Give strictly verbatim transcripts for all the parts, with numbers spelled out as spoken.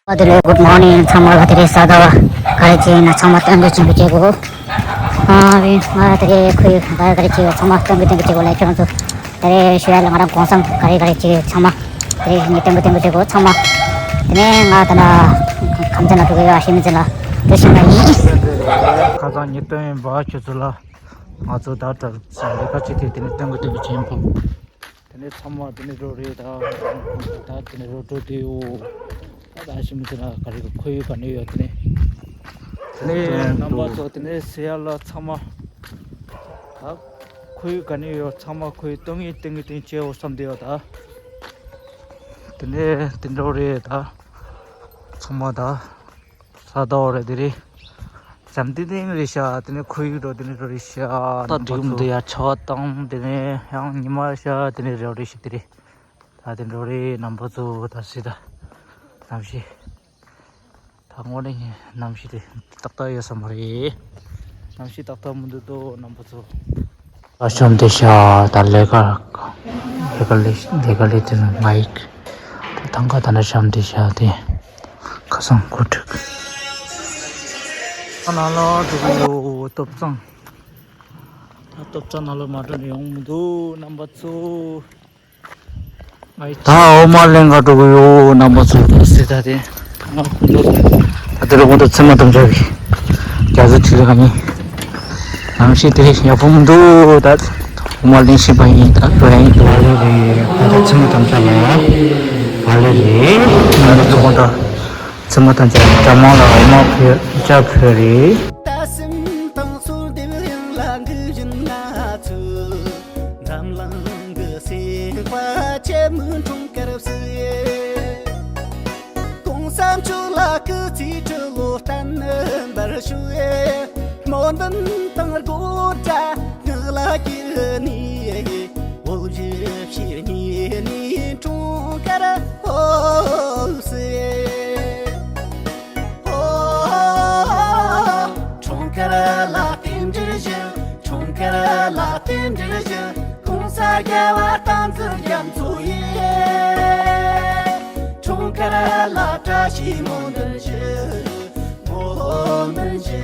ཨ་དེ་ལས་good morning ཚང་མ་ལ། དེ་རིང་གཟའ་ཟླ་བ། ག་རེ་བྱས་ན་ཚང་མ་སྟོན་གི་སྟོན་གི་བྱེད་དགོས། ཨ་ང་དེ་རིང་ཁོའི་ག་རེ་ག་རེ་བྱས་ཡོད་ཚང་མ་སྟོན་གི་སྟོན་གི་བྱེད་དགོས་ལ། ཁྱེད་རང་ཚོ་དེ་རིང་ཞུ་ཡ་ལ་ང་རང་གོང་སམ་ག་རེ་ག་རེ་བྱས་ཡོད་ཚང་མ་དེ་རིང་ངས་སྟོན་གི་སྟོན་གི་བྱེད་དགོས་ཚང་མ། དེ་ནས་ང་ད་ན་ཁམས་ཚན་ལ་འགྲོ་གི་ཡོད། ཨ་ཤེས་མི་ཚན་ལ་འགྲོ་ཤེས་ན་ཡིན། ཁ་སང་ཉིན་སྟོན་ཡིན་པ་ཁྱོད་ཚོ་ལ། ང་ཚོ་ད་ལྟ་ལས་ཀ་བྱེད་དུས་དེ་ནས་སྟོན་གི་སྟོན་གི་བྱེད་ཡིན་པ། དེ་ནས་ཚང་མ་དེ་ནས་རོ་རེད་ད། ད་དེ་ནས་རོ་འགྲོ་དུས་ཡོ། ད་ད་ཤི་མི་དེ་ན་ག་རེ་ག་ཁོར་ཡུག་ག་ནས་ཡོད་དེ་ནས། དེ་ནས་རྣམ་པ་ཚོ་དེ་ནས་ཟེར་ཡ་ལ་ཚང་མ། ད་ཁོར་ཡུག་ག་ནས་ཡོད་ཚང་མ་ཁོར་ཡུག་སྟོན་ངེས་སྟོན་ངེས་སྟོན་བྱེད་འོ་བསམ་དེ་ཡོད་ད། དེ་ནས་དེ་འགྲོ་རེད་ད། ཚང་མ་ད། ས་དོག་རེད་དེ་རེད། འཇམ་ཏིང་ཏིང་རེད་ཤག་དེ་ནས་ཁོར་ཡུག་འགྲོ་དེ་ནས་རོ་རེད་ཤག་ད་འགྲིག་མི་འདུག་ཡ། ཆར་པ་བཏང་དེ་ནས་ཡང་ཉི་མ་ཤག་དེ་ནས་རོ་རེད་ཤག་དེ་རེད། ད་དེ་འགྲོ་རེད་རྣམ་པ་ཚོ། ད་སྲིད་ད་གནམ་གཤིས། ད་དངོས་གནས་གནམ་གཤིས་དེ་ཏག་ཏག་ཡོད་ས་མ་རེད། གནམ་གཤིས་ཏག་ཏག་མི་འདུག་དོ་རྣམ་པ་ཚོ། ཨ་ཤོམ་དེ་ཤ་ད་ལས་ཀ་ལས་ཀ་ལས་ལས་ཀ་ལས་དེ་ནི་ང་ཡིག་ད་ཐང་ཀ་ད་ན་ཤམ་དེ་ཤ་དེ་ཁ་སང་ཁུ་ཁྲིག་ཨ་ན་ལ་དུ་གུ་ཡོ་ཏོབ་ཙང་། ད་ཏོབ་ཙང་ན་ལོ་མ་འགྲོ་ནས་ཡོང་མི་འདུག་རྣམ་པ་ཚོ། ད་འོ་མ་ལེན་ག་འགྲོ་གི་ཡོད་རྣམ་པ་ཚོ། ད་སྲིད་ད་དེ་ང་ཁོང་ཚོ་ད་དེ་རུ་ཁོང་ཚོ་ཚེར་མ་དམ་བཅའ་གི་རྒྱ་མཚོ་ཁྲི་ལ་ག་ནི་ནམ་ཞིག་དེ་ཡག་པོ་མི་འདུག་ད་འོ་མ་ལེན་ཤེས་པ་ཡིན། ད་འགྲོ་ཡ་ཡིན། འགྲོ་བ་ལེ་རེད། ད་ཚེར་མ་དམ་བཅའ་ལ་བ་ལེ་རེད། རྣམ་པ་ཚོ་ཁོང་ད་ཚེར་མ་དམ་བཅའ་འདྲ་མང་ལ་འོ་མ་ཕུལ་ཅ་ཕུལ་རེད། ད་སེམས་དང་གསོལ་འདེབས་ཡང་ལ་འདི་བཞིན་ང་ཚོས། འཛམ་གླིང་གི་སེམས་དཔའ་ཆེན་མོའི་འཁྲུངས་སྐར་བསུ། གོང་ས་མཆོག་ལ་སྐུ་ཚེ་ཁྲི་ལོ་བརྟན་པར་ཤོག་སྨོན་འདུན་དང་དགོངས་འདྲ་ངག་ལ་གྱེར་ནས། འོ་བཞི་བཤེས་གཉེན་ནས་འཁྲུངས་སྐར་བསུ། འཁྲུངས་སྐར་ལ་རྟེན་འབྲེལ་ཞུ། འཁྲུངས་སྐར་ལ་རྟེན་འབྲེལ་ཞུ། གོང་ས་རྒྱལ་བ་བསྟན་འཛིན་རྒྱ་མཚོ་ཡི། འཁྲུངས་སྐར་ལ་བཀྲ་ཤིས་སྨོན་འདུན་ཞུ། སྨོན་འདུན་ཞུ།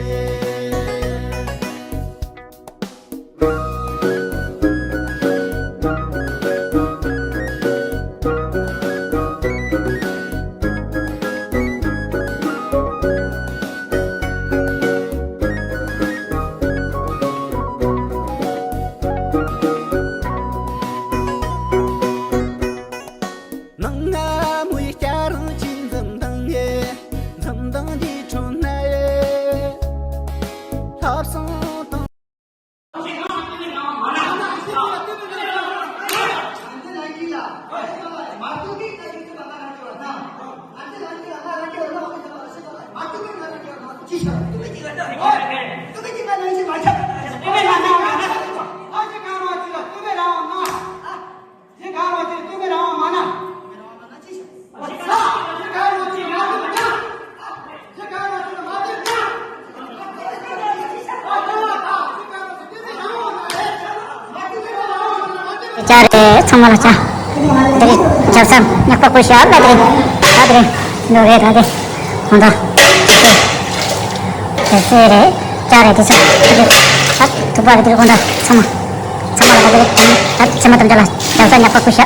ནང་ང་མོའི་སྐྱ་རེངས་ཀྱི་འཛུམ་མདངས་ཡེ། འཛུམ་མདངས་འདིའི་ཁྲོད་ན་ཡེ། ལྷག་བསམ་དང་། ཅག་རེད་ཚང་མ་ལ་ཅག་འདི་རེད་ཆབ་སམ་ཉག་པ་ཀུ་ཤ་ལ་དེ་རེད། ད་དེ་རེད་ནོ་རེད། ད་དེ་ཧོན་ད་དེ་སེ་རེད། ཅག་རེད་དེ་ཚོ་དེ་རེད། ད་ཐུག་པ་རེད་དེ་རེད། ཧོན་ད་ཚང་མ་ཚང་མ་ལ་ད་དེ་རེད། ད་ཚང་མ་དམ་བཅའ་ལ་ཆབ་སམ་ཉག་པ་ཀུ་ཤ།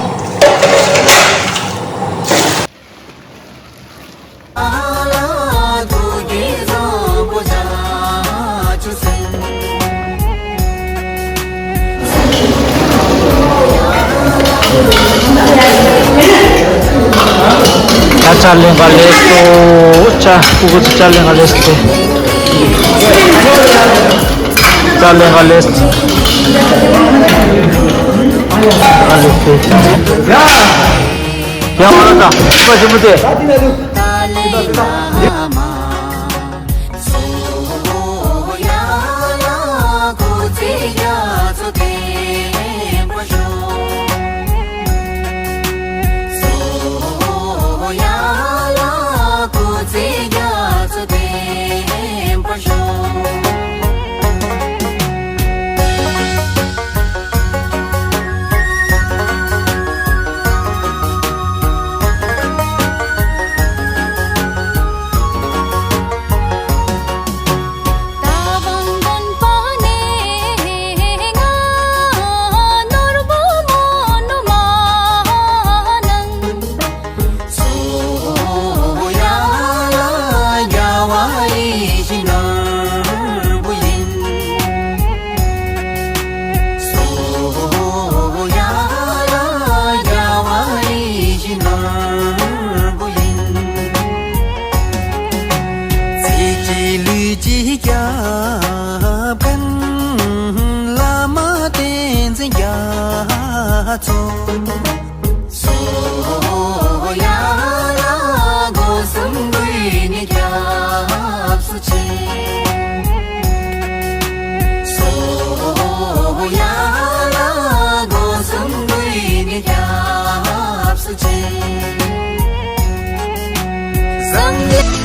ད་ཅ་ལེན་ག་ལེ་སོ། ཅ་ཀུ་ཀུ་ཅ་ལེན་ག་ལེ་སོ། ཅ་ལེན་ག་ལེ་སོ། ག་ལེ་སོ། ཡ་ཡ་མ་ན་ད་མ་ཞིམ་པོ་དེ། ཚོ། སོ་ཡ་ལ་སྒོ་གསུམ་འདུས་ནས་སྐྱབས་སུ་མཆི། སོ་ཡ་ལ་སྒོ་གསུམ་འདུས་ནས་སྐྱབས་སུ་མཆི། སངས་རྒྱས།